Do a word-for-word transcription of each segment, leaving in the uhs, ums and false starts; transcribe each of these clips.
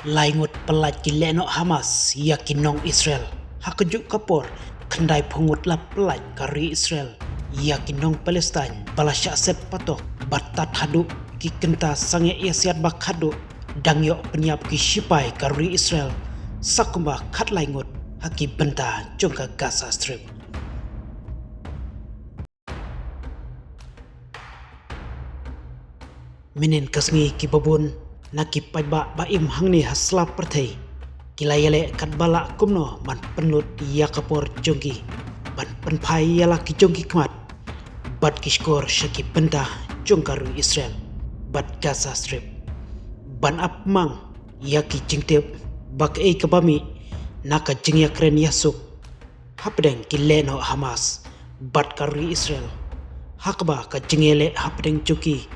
Lai ngut pyllait ki lehnoh Hamas ïa ki nong Israel. Ha kajuh ka por, khyndai phew ngut la pyllait ka ri Israel ïa ki nong Palestine ba la shah set patok, bad tad haduh ki kynta sangeh ïasiat ba khadduh dang ïoh pynïap ki shipai ka ri Israel, sa kumba khatlai ngut ha ki bynta jong ka Gaza Strip. Mynhynnin ka sngi, kiba bun na ki paidbah ba im hangne ha sla pyrthei ki la ïaleh katba lah kumno ban pynlut ïa ka por jong ki ban pynphai ïa la ki jong ki khmat bad ki shkor sha ki bynta jong ka ri Israel bad Gaza Strip, ban ap mang ïa ki jingtip ba kaei kaba mih na ka jingïakren ïasuk hapdeng ki lehnoh Hamas bad ka ri Israel, ha kaba ka jingïaleh hapdeng jong ki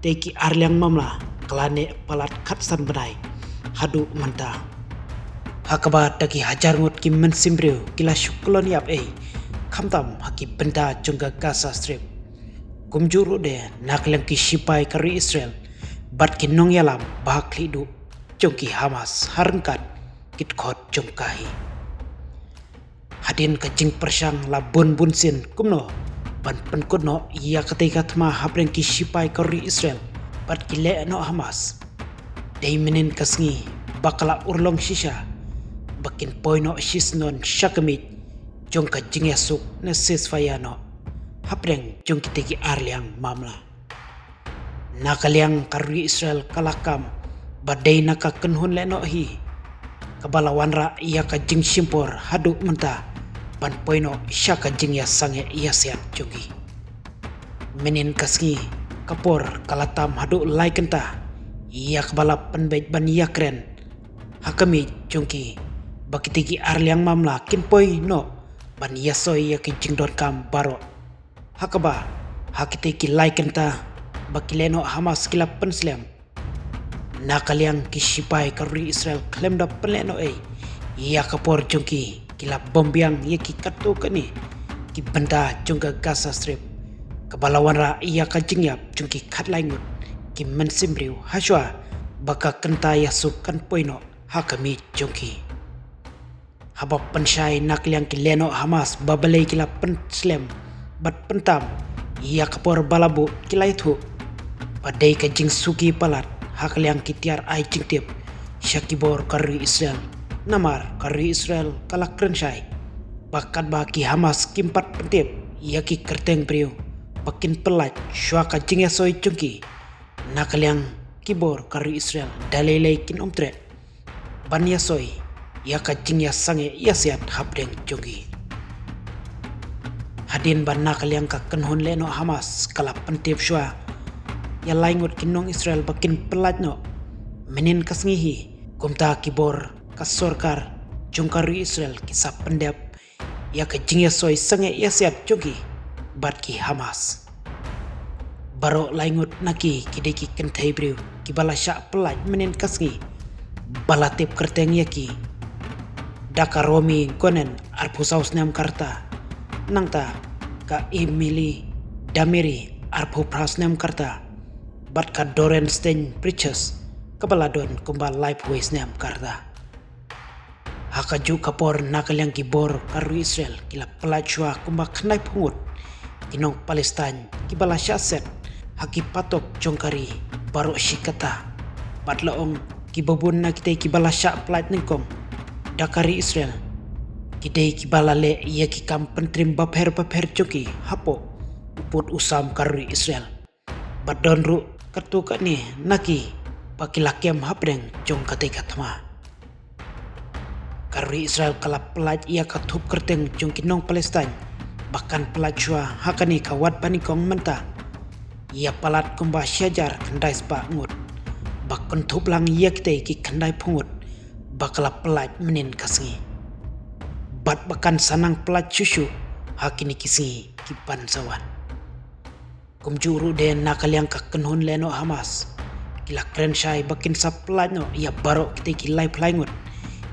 tei ki arliang mamla ka la neh palat khatsan bnai haduh mynta, ha kaba da ki hajar ngut ki mynsiem briew ki la shu kyllon ïap ei, khamtam ha ki bynta jong ka Gaza Strip. Kumjuh ruh de na ka liang ki shipai ka ri Israel bad ki nongïalam ba ha khlieh duh jong ki Hamas ha ryngkat ki dkhot jong ka hi. Hadien ka jingpyrshang la bun bun sien kumno ban pynkut noh ïa katei ka thma hapdeng ki shipai ka ri Israel bad ki lehnoh Hamas, dei mynhynnin ka sngi ba ka la urlong shisha ba kin poi noh shisyndon sha ka miej jong ka jingïasuk ne ceasefire noh hapdeng jong kitei ki arliang mamla. Na ka liang ka ri Israel ka la kam ba dei na ka kynhun lehnoh hi kaba la wanrah ïa ka jingshim por haduh mynta ban poi noh sha ka jingïasangeh ïasiat jong ki. Mynhynnin ka sngi ka por ka la tam haduh lai kynta ïa kaba la pynbeit ban ïakren ha ka miej jong ki ba kitei ki arliang mamla kin poi noh ban ïasoi ïa ki jingdonkam baroh, ha kaba ha kitei ki lai kynta ba ki lehnoh Hamas ki la pynslem, na ka liang ki shipai ka ri Israel khlem da pynlehnoh ei ïa ka por jong ki, ki la bom biang ïa ki katto katne ki bynta jong ka Gaza Strip, kaba la wanrah ïa ka jingïap jong ki khatlai ngut ki mynsiem briew hashwa ba ka kynta ïasuk kan poi noh ha ka miej jong ki. Haba pynshai na ka liang ki lehnoh Hamas ba balei ki la pynslem bad pyntam ïa ka por ba la buh, ki la ïathuh ba dei ka jingsuki palat ha ka liang ki tiar ai jingtip sha ki bor ka ri Israel. Namar ka ri Israel ka la kren shai ba katba ki Hamas kim pat pyntip ïa ki kyrteng briew ba kin pyllait shuwa ka jingïasoi jong ki, na ka liang ki bor ka ri Israel da lei lei kin ym treh ban ïasoi ïa ka jingïasangeh ïasiat hapdeng jong ki. Hadien ba na ka liang ka kynhun lehnoh Hamas ka la pyntip shuwa ïa lai ngut ki nong Israel ba kin pyllait noh, mynhynnin ka sngi hi kumta ki bor ka sorkar jong ka ri Israel ki sa pyndep ïa ka jingïasoi sangeh ïasiat jong ki bad ki Hamas. Baroh lai ngut na ki ki dei ki kynthei briew kiba la shah pyllait mynhynnin ka sngi ba la tip kyrteng ïa ki da ka Romi Gonen, arphew saw snem ka rta, nangta ka Emily Dameri, arphew phra snem ka rta, bad ka Doren Stein Bridges, kaba la don kumba laiphew wei snem ka rta. Ha kajuh ka por na ka liang ki bor ka ri Israel ki la pyllait shuwa kumba khyndai phew ngut ki nong Palestine kiba la shah set ha ki patok jong ka ri baroh shi katta. Bad la ong kiba bun na kitei kiba la shah pyllait nyngkong da ka ri Israel ki dei kiba la leh ïa ki kam pyntriem bapher bapher jong ki hapoh u pud u sam ka ri Israel. Bad don ruh katto katne na ki ba ki la kem hapdeng jong katei ka thma. Ka ri Israel ka la pyllait ïa ka thup kyrteng jong ki nong Palestine ba kan pyllait shuwa ha kane ka wat ba nyngkong mynta ïa palat kumba shi hajar khyndai spah ngut, ba kynthup lang ïa kitei ki khyndai phew ngut ba ka la pyllait mynhynnin ka sngi, bad ba kan sa nang pyllait shuh shuh ha kine ki sngi ki ban sa wan. Kumjuh ruh de na ka liang ka kynhun lehnoh Hamas ki la kren shai ba kin sa pyllait noh ïa baroh kitei ki laiphew lai ngut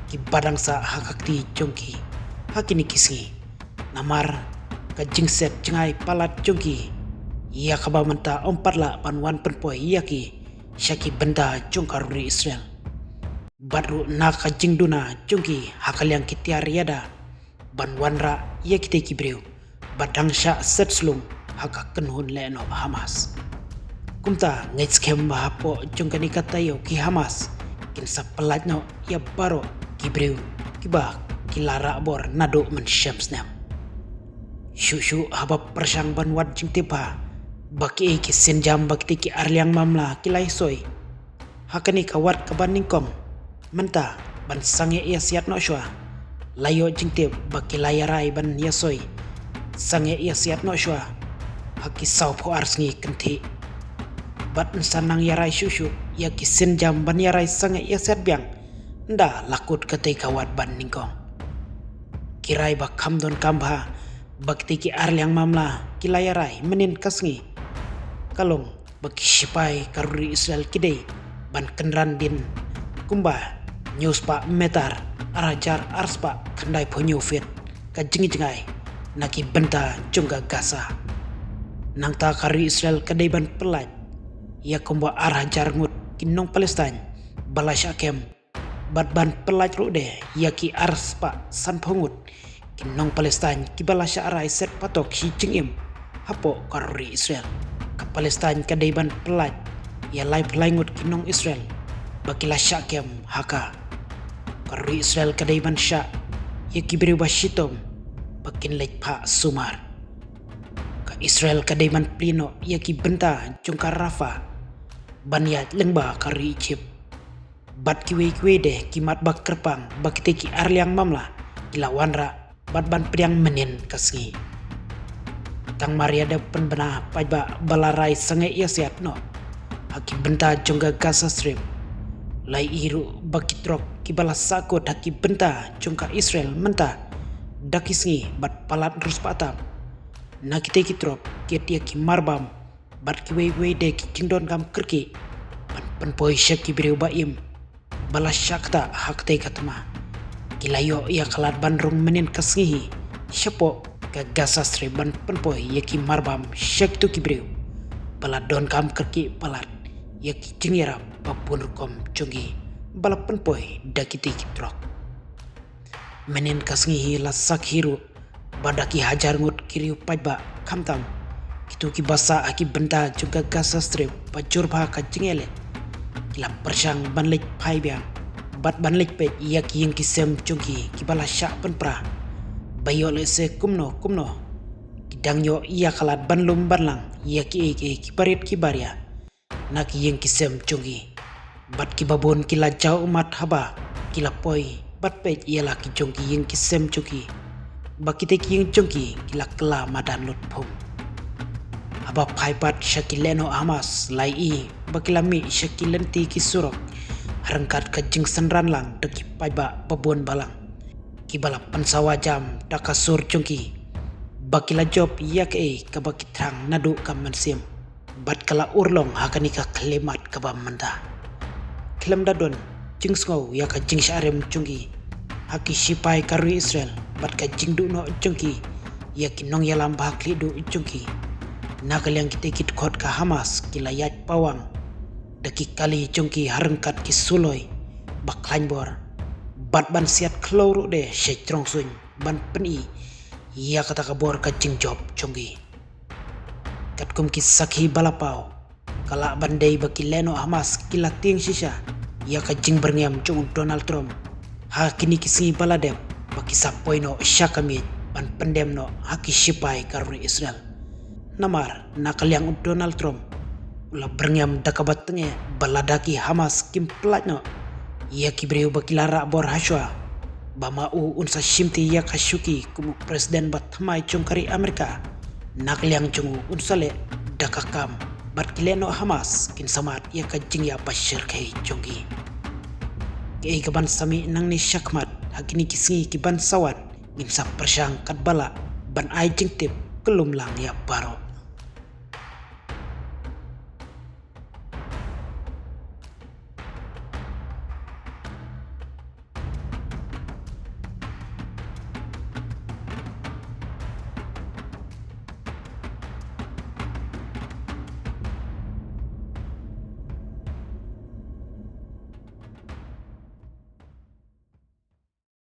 kiba dang sah ha ka kti jong ki ha kine ki sngi, namar ka jingset jngai palat jong ki ïa kaba mynta ym pat lah ban wan pynpoi ïa ki sha ki bynta jong ka ri Israel. Bad ruh na ka jingduna jong ki ha ka liang ki tiar ïada ban wanrah ïa kitei ki briew ba dang shah set slung ha ka kynhun lehnoh Hamas. Kumta ngeit skhem ba hapoh jong kane ka taïew ki Hamas kin sa pyllait noh ïa baroh ki briew kiba ki la rah bor naduh mynshem snem. Shuh shuh haba pyrshang ban wad jingtip ba kiei ki sienjam ba kitei ki arliang mamla ki la ïasoi ha kane ka wat kaba nyngkong mynta ban sangeh ïasiat noh shuwa, la ïoh jingtip ba ki la ïarai ban ïasoi sangeh ïasiat noh shuwa ha ki sawphew ar sngi kynthih. Bad yn sa nang ïarai shuh shuh ïa ki sienjam ban ïarai sangeh ïasiat biang ynda la kut katei ka wat ban nyngkong. Ki rai ba kham donkam bha ba kitei ki arliang mamla ki la ïarai mynnin ka sngi. Ka long ba ki shipai ka ri Israel ki dei ban kynran dien kumba hynñiew spah meter, ar hajar ar spah khyndai phew hynñiew feet ka jingjngai na ki bynta jong ka Gaza. Nangta ka ri Israel ka dei ban pyllait ïa kumba ar hajar ngut ki nong Palestine ba la shah kem bad ban pyllait ruh de ïa ki ar spah sanphew ngut ki nong Palestine kiba la shah rai set patok shi jingim hapoh ka ri Israel. Ka Palestine ka dei ban pyllait ïa laiphew lai ngut ki nong Israel ba ki la shah kem ha ka. Ka ri Israel ka dei ban shah ïa ki briew ba shitom ba kin leit phah sumar. Ka Israel ka dei ban plie noh ïa ki bynta jong ka Rafah ban ïaid lyngba ka ri Egypt. Bad kiwei kiwei de ki mat ba kyrpang ba kitei ki arliang mamla ki la wanrah bad ban pdiang mynnin ka sngi. Tang mar ïa da pynbna paidbah ba la rai sangeh ïasiat noh ha ki bynta jong ka Gaza Strip, la ïohi ruh ba ki trok kiba la sahkut ha ki bynta jong ka Israel mynta da ki sngi bad palat ruh spah tam. Na kitei ki trok kit ïa ki marbam bad kiwei kiwei de ki jingdonkam kyrkieh ban pynpoi sha ki briew ba im ba la shah ktah ha katei ka thma. Ki la ïoh ïa ka lad ban rung mynnin ka sngi hi shapoh ka Gaza Strip ban pynpoi ïa ki marbam sha kito ki briew ba la donkam kyrkieh palat ïa ki jingïarap ba bun rukom jong ki ba la pynpoi da kitei ki trok. Mynnin ka sngi hi la sakhi ruh ba da ki hajar ngut ki riew paidbah khamtam kito kiba sah ha ki bynta jong ka Gaza Strip ba jur bha ka jingeh leh ki la pyrshang ban leit phai biang bad ban leit peit ïa ki ïing ki sem jong ki kiba la shah pynpra ba ïoh lehse kumno kumno ki dang ïoh ïa ka lad ban lum ban lang ïa kiei kiei ki barit ki baria na ki ïing ki sem jong ki. Bad kiba bun ki la jaw ummat haba ki la poi bad peit ïa la ki jong ki ïing ki sem jong ki ba kitei ki ïing jong ki ki la kylla madan lut phung. Haba phai pat sha ki lehnoh Hamas la ïohi ba ki la mih sha ki lynti ki surok ha ryngkat ka jingsynran lang da ki paidbah ba bun balang kiba la pynsawa jam da ka sur jong ki ba ki la jop ïa kaei kaba ki thrang naduh ka mynsiem bad ka la urlong ha kane ka khyllipmat kaba mynta. Khlem da don jingsngew ïa ka jingshah rem jong ki ha ki shipai ka ri Israel bad ka jingduh noh jong ki ïa ki nongïalam ba khlieh duh jong ki na ka liang kitei ki dkhot ka Hamas ki la ïaid pawang da ki kali jong ki ha ryngkat ki suloi ba khlaiñ bor bad ban siat khlaw ruh de sha jrong suiñ ban pyni ïa kata ka bor ka jingjop jong ki. Katkum ki sakhi ba la paw, ka lah ban dei ba ki lehnoh Hamas ki la tieng shisha ïa ka jingbyrngem jong u Donald Trump ha kine ki sngi ba la dep ba ki sa poi noh sha ka miej ban pyndem noh ha ki shipai ka ri Israel. Namar na ka liang u Donald Trump u la byrngem da kaba tyngeh ba lada ki Hamas kim pyllait noh ïa ki briew ba ki la rah bor hashwa, ba ma u un sa shimti ïa ka shuki kum u president ba thymmai jong ka ri Amerika. Na ka liang jong u un sa leh da ka kam bad ki lehnoh Hamas kin sa mad ïa ka jingïap ba shyrkhei jong ki. Kaei kaban sa mih nangne shakhmat ha kine ki sngi kiban sa wan, ngin sa pyrshang katba lah ban ai jingtip kyllum lang ïa baroh.